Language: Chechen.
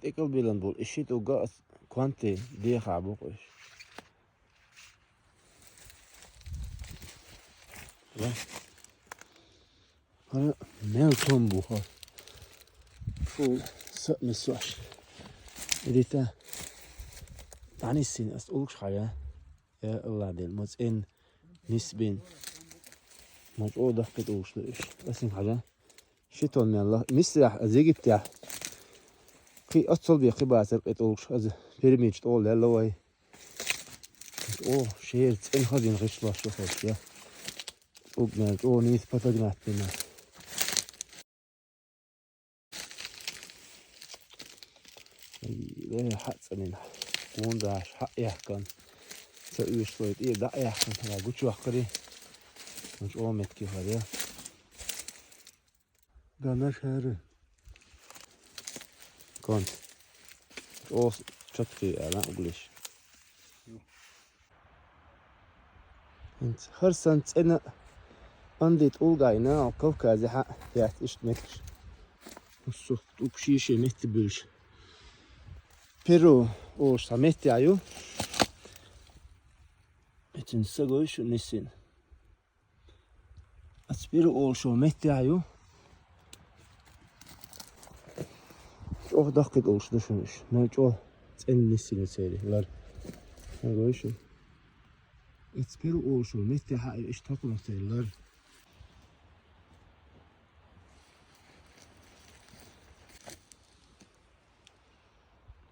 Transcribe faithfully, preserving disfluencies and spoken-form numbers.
тӀекӀалбелан болу и ши тӀулг а ас кванте дехьа боху иш. Ва? ХӀара мел том бу хӀара. Фу, са а миссош. Ирита. ДӀаниссина ас тӀулгаш хьажа. Я Аллах Дела, ма цӀен нисбин. Ма чӀогӀа дахка тӀулгаш ду иш. Ас хьажа. Ши тонн мел ла-, Мисрехь, аз Египтехь. Кхин оццул бен кхин бацара кхин тӀулгаш, аз пирамидаш тӀолла лелла вай. О, шера цӀена хазина гӀишлош ю хӀорш, я. ТӀулг мел чӀогӀа нийса патагнат бина. Ай, хьа цӀанина. Гундаш хьа яхкан. Ца уьш лой тӀе дӀа яхкан хьала гучохкари. Муш о метки хьаря. Ганаш хӀара. Конт. ЧӀогӀа чоткхий аьлла углиш. ХӀинца хӀара сан цӀена анди тӀулгайна, Кавказехьа яц иштта метташ. ХӀусу тӀулг ший-ший метта буьлуш. Перу олуш цхьа метте а ю. Эцин са гой шу нисин. Ацпира олуш метте а ю. ЧӀогӀа даккхи тӀулгаш ду шуна уьш. Мел чӀогӀа цӀена нисина церан лар. Хьан гой шу? Ацпира олуш метте а ю, иштта хӀокхунах церан лар.